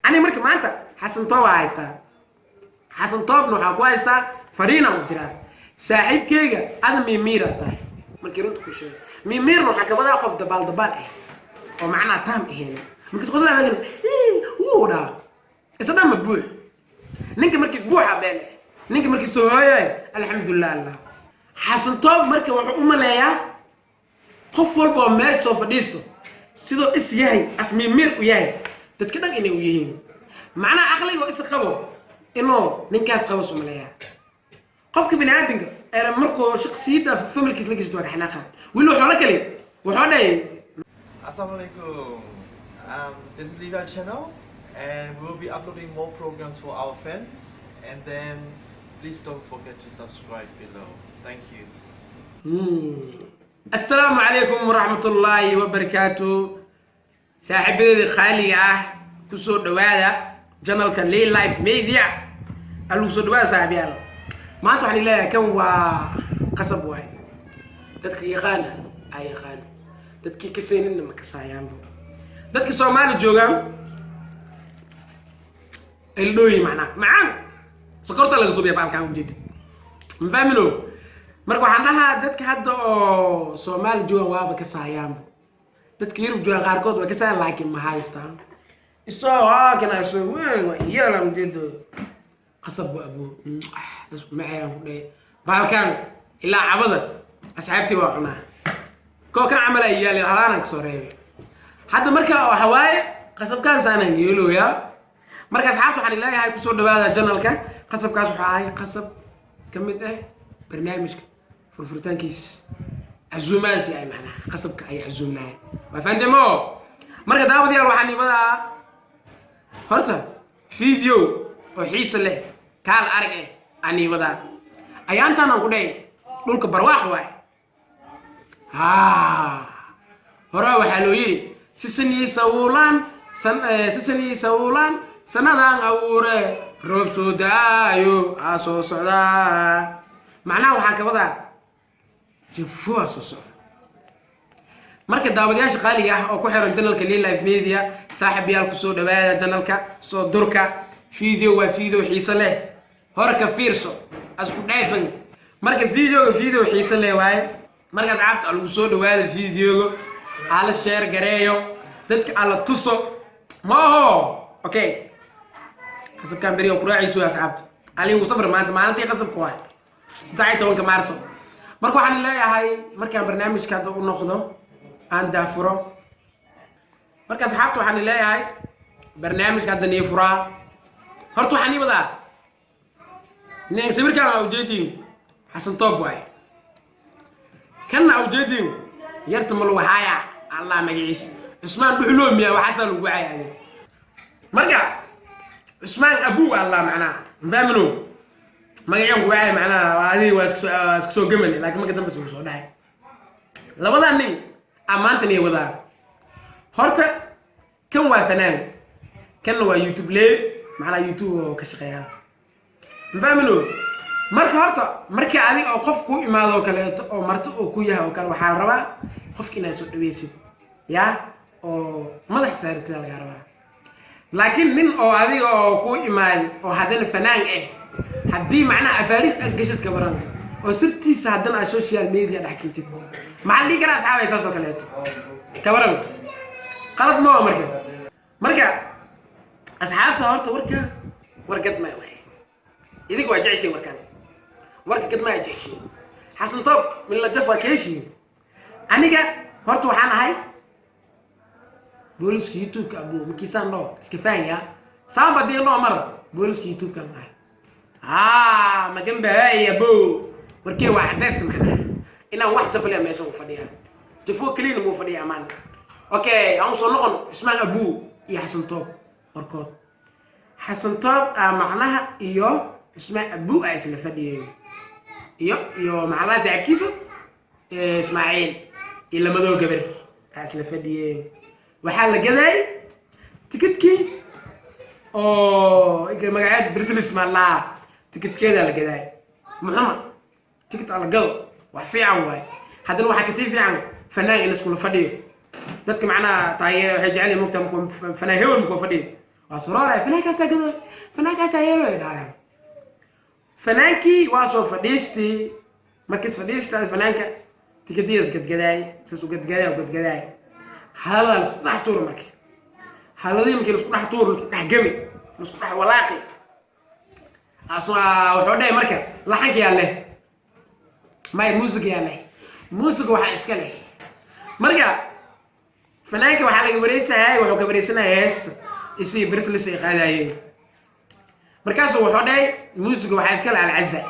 Aniga marka maanta Xasan Toob waa haystaa. Xasan Toobna waxaa ku haystaa fariina u diraa. Saaxiibkeyga, ada miimiira tahay. Markii runta ku sheego, miimiirna waxaa kabadaa qof dabaal dabaal ah oo macnaha taam ahayn. Markiis qoslaa wuu dhaha isa dhan ma buux. Ninka markiis buuxa beel eh, ninka markiis soo hooyay, alxamdulilah. Allah, Xasan Toob marka wuxuu u maleeyaa qof walba oo meel soo fadhiisto sidoo is yahay, as miimiir u yahay, dadka dhan inay u yihiin. Macnaha aqliga oo is qabo inuu ninkaas qabo su maleeyaa. Qofka bini aadamka ee markuu shaqsiyadda familkiis la geshto waa ka xanaaqa. Weli wuxuu la kali wuxuu dhahay: Assalamualaikum. This is Levi channel, and we will be uploading more programs for our fans. And then, please don't forget to subscribe below. Thank you. Assalaamu calaykum waraxmatullaahi wabarakaatu. Saaxiibadeeda khaaliga ah, kusoo dhawaada channelka Lay Life Media. Alugu soo dhawaada, saaxiibyaal. Maanta waxaan leeyahay, kan waa qasab waay. Dadka yaqaana ay yaqaano, dadkii kasayninna ma kasaayaanbo. Dadka Soomaali joogaan eldhooyi, macnaha macaan sokorta laga subiya baalkaan ujeedid, ma fahmino? Marka waxaan dhahaa, dadka hadda oo Soomaali joogaan waaba kasaayaanbo. Dadka Yurub joogaan qaarkood waa kasaayaan, laakiin ma haystaan. Isoo haakana isoo weyn waa iyala ujeedo qasab waa abuu isku macayaan ku dhahay baalkan ilaa cabada. Asxaabtii waa cunaa koo kan camal ay yaali halaanaan kasoo reebay hadda. Marka waxa waaye qasabkaan saanaan yeelooyaa. Marka asxaabta waxaan leeyahay, kusoo dhawaada channelka. Qasabkaas waxaa ahay qasab ka mid ah barnaamijka furfuritaankiis, casuumaansi ay macnaha qasabka ay casuumnahay, waa fahanteen mo? Marka daawadayaal, waxaan imadaa horta video oo xiise leh, kaal arag eh aan imadaa. Ayaantaan aan ku dhahay dhulka barwaaq waay. Ha hore waxaa loo yidhi sisanii sawuulaan sisanii sawuulaan sanadaan abuure, roob soo daayo aa soo socdaa. Macnaha waxaa ka wadaa jafo aa soo socda. Marka daawadayaasha qaaliga ah oo ku xiran channelka Lil Life Media, saaxiib yaal, kusoo dhawaada channelka. Soo durka video waa video xiiso leh, hore ka fiirso, asku dhaafan. Marka videoga video xiiso leh waaye. Marka asxaabta lagu soo dhawaada videoga, ala share gareeyo, dadka ala tuso ma aho. Okay, qasabkaan beriga ku raacayso asxaabta aligu sabr. Maanta maalintii qasabka waay, 13-ka Maarso. Marka waxaan leeyahay, markaan barnaamijka hadda u noqdo aan daafuro. Marka asxaabta waxaan leeyahay, barnaamijka hadda nii furaa. Horta waxaan ii wadaa nin sawirkaan aa ujeediin, Xasan Toob waaye. Kanna aa ujeediin, yarta ma lagu haaya, Allah magaciisa Cusmaan Dhuxloomiya, waxaasaa lagu wacaya. Marka Cusmaan Abuu Allah macnaha mafahmino magacyan ku wacaya, macnaha waa adiga, waa iska soo gamale, laakiin marka dambe soo dhahay. Labadaa nin aa maanta niy wadaa. Horta kan waa fanaan, kanna waa YouTube lee, macnaha YouTube oo ka shaqeeya, mafahmino? Marka horta markii adiga oo qof ku imaado oo kaleeto oo marti oo ku yahay oo kale, waxaa la rabaa qofka inaad soo dhaweysid ya oo madax saaritid lagaa rabaa. Laakiin nin oo adiga oo ku imaaday oo haddana fanaan ah, haddii macnaha afaariis aad gashid ka baran oo sirtiisa haddana aad social media dhex keentid, maxaa la dhihi karaa asxaabay? Saas oo kaleeto ka baran qalad ma waa? Marka asxaabta, horta warka war gadmaa waay. Idinka waa jeceshiin warkaan, warka gadmaa jeceshiin. Xasan Toob min la jaf waa ka heshiin. Aniga horta waxaan ahay booliska YouTube-ka abu makiisaan dhoo iska fahanya saamba dii noo mar booliska YouTube-ka ahay. Aa magan bahay abo, warkee waa cadaysta, macnaha inaan wax jafaliya meesha uu fadhiyaa, jafo keliyana muu fadhiya amaan. Okay, aan usoo noqon Cismaan Abuu iyo Xasan Toob warkood. Xasan Toob aa macnaha iyo Cismaan Abuu aa isla fadhiyeen iyo maxaa saaxiibkiisa Ismaaciil iyo lamadoo gabar aa isla fadhiyeen. Waxaa la gaday tikidkii oo magaceed Brislis maalaa, tikidkeedaa la gadaay. Muxuma tikid aa la gado, wax fiican waaye. Haddana waxaa kasii fiican fanaan in iskula fadhiyo. Dadka macnaha taageera waxay jecel yihiin, mogtaa, markuu fanaan hebel markuu fadhiyo. Waa sorooraya, fanaankaasaa gadooy, fanaankaasaa yeelooy dhahayaan. Fanaankii waa soo fadhiistii. Markiis fadhiista, fanaanka tikadidas gadgadaay, saas u gadgadaay, u gadgadaay, hadaladaa laisku dhex tuuro. Marka haladii markii laisku dhex tuuro, laisku dhex gami, laisku dhex walaaqi, wuxuu dhahay marka laxanka yaa leh, may music yaa leh, music waxaa iska leh. Marka fanaanka waxaa laga wareysanayay, wuxuu ka wareysanaya heesta isii brislis ay qaadayeen. Markaasuu wuxuu dhahay music waxaa iska leh Alcaza.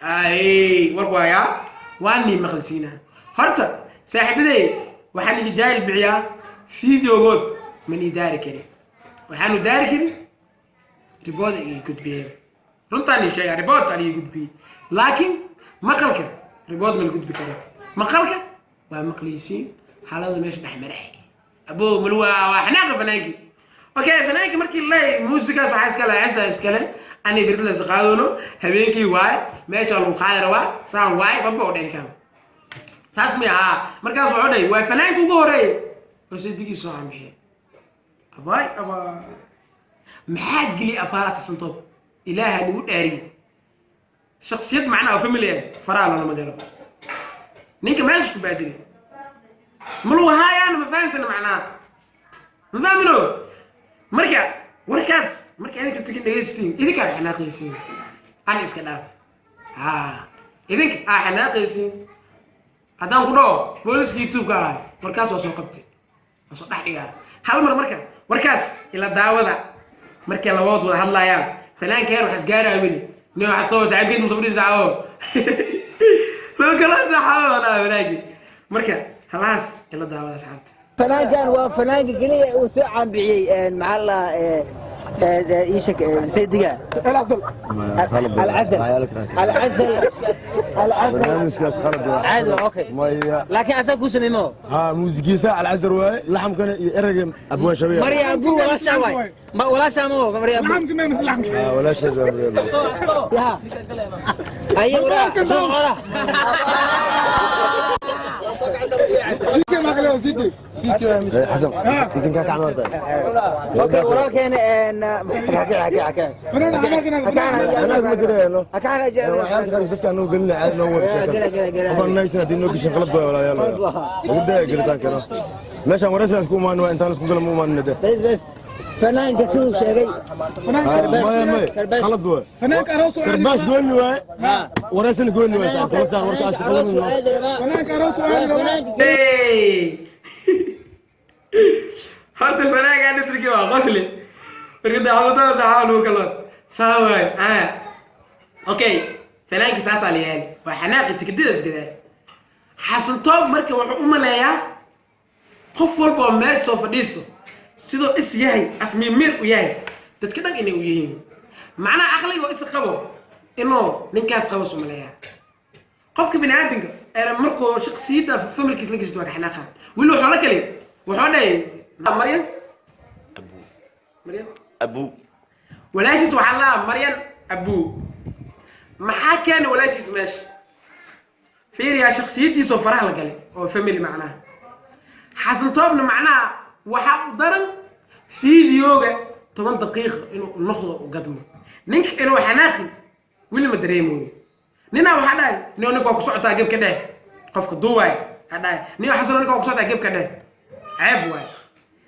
Ay warku waayaa, waa nii maqalsiinaa. Horta saaxiibaday, waxaan igi jaahil bixiyaa videogood mani daari karin, waxaanu daari karin report ay gudbiyeen. Runtaan ii sheegaa, report aan ii gudbiyey, laakiin maqalka report ma la gudbi karo. Maqalka waa maqliysiin xaalada meesha dhex maray. Abo mal waa xanaaqa fanaankii. Okay, fanaankii markii la muusigaas waxaa iskale cisa iskale ani britlas qaadano habeenkii waay, meesha lagu qaadi rabaa saan waay baba oo dhani kan saas may ahaa. Markaas wuxuu dhahay waa fanaanka ugu horeeyay oo saydigiisa soo cambixiya. Abaay abaa, maxaa geliyay afaaraadka Santoob? Ilaaha nagu dhaariyey, shaksiyad macnaha oo family ah faraha loolama galo. Ninka meesha isku baadilay ma lagu haayaan, ma fahamsana macnaha, ma fahmino. Marka warkaas marka idinka tugin dhegaysatiin, idinkaa xanaaqaysiin, an iska dhaaf. Ha, idinka aa xanaaqaysiin. Haddaan ku dhaho booliska YouTube-ka ahay, warkaas waa soo qabtay, waa soo dhex dhigaa hal mar. Marka warkaas ila daawada markay labadood wada hadlaayaan, fanaanka heer waxas gaaraya weli nin waxas too saaxiibkeed musabdhiis dacwo soo kala saxaabo fanaanki. Marka halaas ila daawada, asxaabta. Fanaankan waa fanaanka keliya uu soo caanbixiyey, maxaa la ii sheeg, saydiga Alcasal, Alcasal, Alcasal. Barnaamijkaas qalad waa. Caadi waa, okay. Maya. Laakiin asaa kuu sameey mo. Ha, muusigiisa Alcasar waaye, laxamkana iyo ereyga Abwaan Shabiya. Marya Abu walaashaa waay, ma walaashaa ma Marya Abu? Ha, walaasheed waa Maryam. Ya aye waraa soo qora. Xasan, intan kaa kacmaarta. Okay, walaalkeena Anaga ma jireeno waxyaalaha qaar dadka anuu gelina caadi noo wada sheekan. Qofaan naysan haddii noo gashin, qalad waay walaalayaal. Ugu daya gelitaankana meeshaan waraysigaas ku imaan waa intaan isku gala ma imaanin de. Bes bes, fanaanka siduu sheegay. Maya maya, qalad waay. Karbaash gooni waaye, waraysana gooni waaye. Kala saar warkaas ku aroos qalan. Aadi rabaa fanaanka. Hey! Horta fanaanka nitriki waa qosli marka daacadada saxaa lagu kala saa waay. Ah, okay, fanaankii saasaa la yaali, waa xanaaqi tikidada iskadaay Xasan Toob. Marka wuxuu u maleeyaa qof walba oo meel soo fadhiisto sidoo is yahay, asmiimiir u yahay, dadka dhan inay u yihiin, macnaha aqliga oo is qabo inuu ninkaas qabo su maleeyaa. Qofka bini aadamka ee markuu shaksiyadda familkiis la geshto waa ka xanaaqa. Weli wuxuu la kali, wuxuu dhahay Maryan Maryan Abu. Walaashiis waxaa lahaa Maryan Abu. Maxaa keenay walaashiis meesha? Fiiriyaa, shaksiyaddiisoo faraha la galay oo family macnaha. Xasan Toobna macnaha waxaa u daran videoga 10 daqiiqa inuu noqdo u gadmo. Ninka inuu xanaaqi weli ma dareemayo. Ninaa waxaa dhahay nio, ninka waa ku socotaa, gebka dheh. Qofka duuwaay waxaa dhahay nio Xasan, ninka waa ku socotaa, gebka dheh, ceeb waay.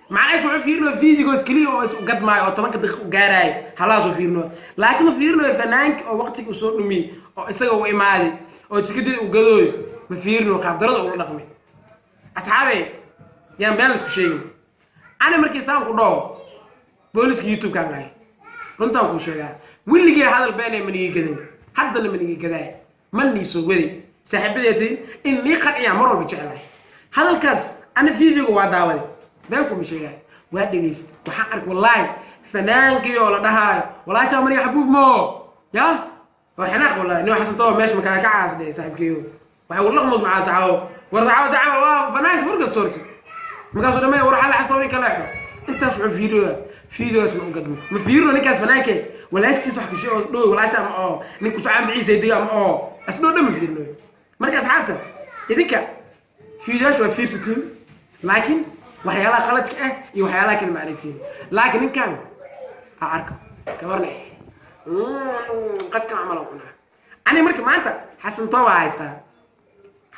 Macnahees wuxuu fiirinayo videogoos keliya oo is u gadmaayo oo 10-ka daqiiq u gaaraayo, halaasuu fiirinayo, laakiin ma fiirinayo fanaanka oo waqtiga uu soo dhumiyey oo isaga u imaaday oo tikadida uu gadooyo. Ma fiirinayo qaabdarada ula dhaqmay. Asxaabey, yaan been la isku sheegin. Ana markii saan ku dhaho booliska YouTube-kaan ahay, runtaan kuu sheegaa, weligii hadal beenay manigi gadin, haddana manigi gadaay, ma nii soo waday. Saaxiibadeetii in nii qanciyaa mar walba jeclahay hadalkaas. Ana videoga waa daawaday, been kuma sheegaay, waa dhegaysta. Waxaan ark wallaahi fanaankii oo la dhahaayo walaashaa Mariya Xabuub mo ya waa xanaaq. Wallahi nin Xasan Tooba meesha makaa ka caas dheh saaxiibkeyo, waxay ula dhaqmood macaa saxaabo war saxaabo saxaabo waa fanaanka furkasta horta. Markaasuu dhamay war xalla Xasan ninka leexo intaas wuxuu fiiriyo videogaas ma u gadmo, ma fiirino ninkaas fanaankee walaashiis wax kashay oo dhow walaasha ama oo ninku socaan biciisa diga ama oo asdhow dhan ma fiirino. Marka asxaabta, idinka fiidiyoyaasha waa fiirsatiin, laakiin Waxyaalaha qaladka ah iyo waxyaalaha kale ma aragtiin, laakiin ninkan ha arko gabarna qaskan camal aan cunaa ani. Marka maanta Xasan Toob aa haystaa.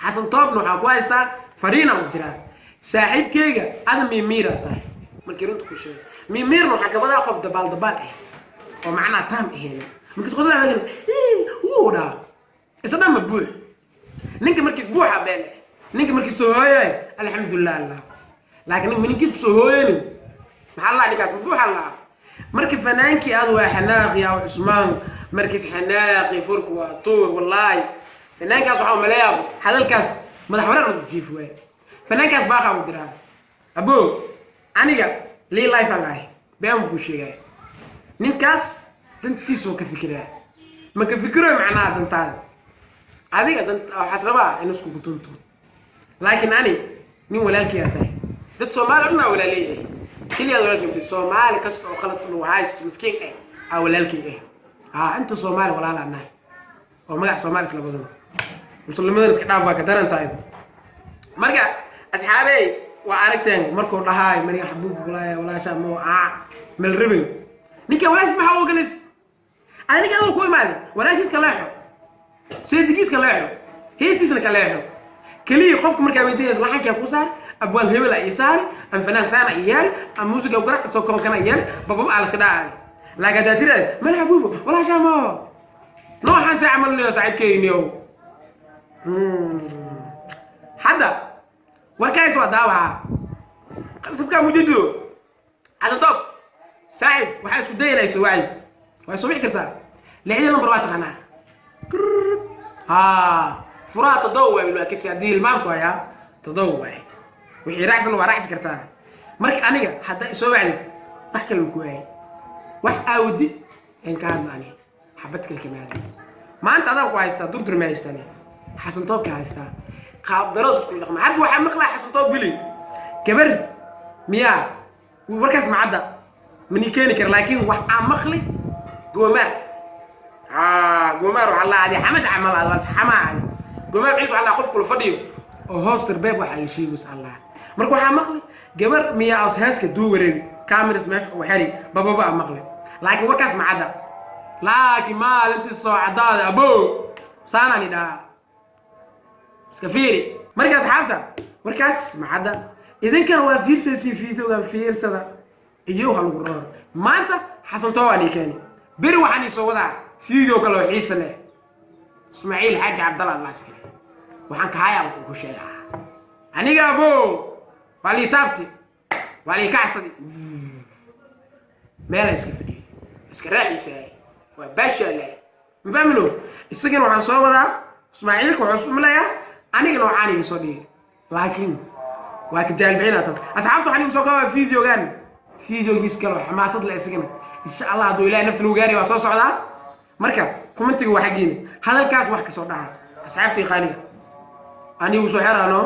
Xasan Toobna waxaa ku haystaa fariina u diraa saaxiibkeyga. Ada miimiira tahay markii runta ku sheego. Miimiirna waxaa kabadaa qof dabaal dabaal ah oo macnaha taam ahayn. Markiis qoslaa wuu dhaa isa dhan ma buux. Ninka markiis buuxa beel eh, ninka markiis soo hooyay, alxamdulilah Allah. Laakiin ninka ninkiis kusoo hooyaynin, maxaa laa ninkaas ma buuxa laa. Marka fanaankii aad waa xanaaqi yaa Cusmaan, markiis xanaaqi furku waa tuur. Wallaahi fanaankaas waxaa umaleeyaa hadalkaas madax wareer ugu jiif waay. Fanaankaas baaqaa u diraa: abo, aniga lii life aan ahay, been buu sheegaya. Ninkaas dantiisoo ka fikiraa, ma ka fikiro macnaha dantaada adiga. Dan waxaas rabaa in iskugu tunto, laakiin ani nin walaalkii aa tahay. Dad Soomaali o dhan aa walaaleeyahay, keliyaad walaalkii mtay. Soomaali kasta oo qalad lagu haysto, miskiin ah aa walaalkii ah. Haa, inta Soomaali walaalaa nahay oo magac Soomaali isla badan, muslimadan iska dhaaf, waa ka daran tahay. Marka asxaabey, waa aragteen markuu dhahaay mariga xabuub walaaya walaasha mo aa mel rabin. Ninka walaashiis maxaa u ogolis? Ada ninka adoo ku imaaday, walaashiis ka leexo, seedigiis ka leexo, heestiisna ka leexo. Keliya qofka markaa weydiinaysa laxankaa ku saar, abwaan hebel ii saari am fanaan saana i yaal am muusiga garac soo kolkana yaal bababa aa laska dhacaay. Laakiin haddaa tiraad madax xabuubo walaashaa mo nooxaan see camal niyo saaxiibkeyniyow. Hadda warkaas waa daawaca qasabkaa mujido. Xasan Toob saaxib, waxaa isku dayanaysa wacyi, waa soo wici kartaa. Lixdii lambar waa taqaanaa. Ha, furaha 7 waay. Waa kasi haddii hilmaamtu hayaa 7 waay. Wixii raacsan waa raacsi kartaa. Marka aniga haddaa isoo wacdid, wax kale maku waayay, wax aawdi en ka hadla. Ani xabad kale kama hadlin maanta. Adaan ku haystaa, Durdur ma haystaan, Xasan Toobka haystaa. Qaab daro dadku dhaqma. Hadda waxaa maqlaa Xasan Toob weli gabar miyaa. Warkaas macadda mani keeni kara, laakiin wax aan maqli goomaar. Goomaar waxaa la adi xamash camal ad waa xamaa adi goomaar ciis. Waxaa la qof kula fadhiyo oo hoos tarbeeb wax ay sheegayso Allah. Marka waxaa maqli gabar miyaa os heeska duuwareebi cameras meesha uu xeri bababa aan maqli, laakiin warkaas macadda. Laakiin maalintii soo caddaada, abo, saanaan idhahaa, iska fiiri. Marka asxaabta, warkaas macadda, idinkana waa fiirsaysiin fiidoogan, fiirsada iyo ha lagu rooro. Maanta Xasan Too waan ii keeni, beri waxaan ii soo wadaa video kale oo xiisa leh. Ismaaciil Xaaji Cabdalla Allah iskale waxaan kahayaa ku sheegaa aniga. Abo, waa lii taabti, waa lii kacsadi, meelaa iska fadhiyay, iska raaxiisaay, waa baashaalaay, mafahmino. Isagana waxaan soo wadaa Ismaaciilka, waxaan isku malayaa anigana waxaan iga soo dhigay, laakiin waa ka jaalbixinaa taas. Asxaabta, waxaan igu soo qabaa videogan videogiis kale oo xamaasad leh isagana, insha Allah. Hadduu Ilahay nafta lagu gaari, waa soo socdaa. Marka commentiga waa xaggiina, hadalkaas wax kasoo dhaca. Asxaabtii qaaliga, anigu soo xeraano.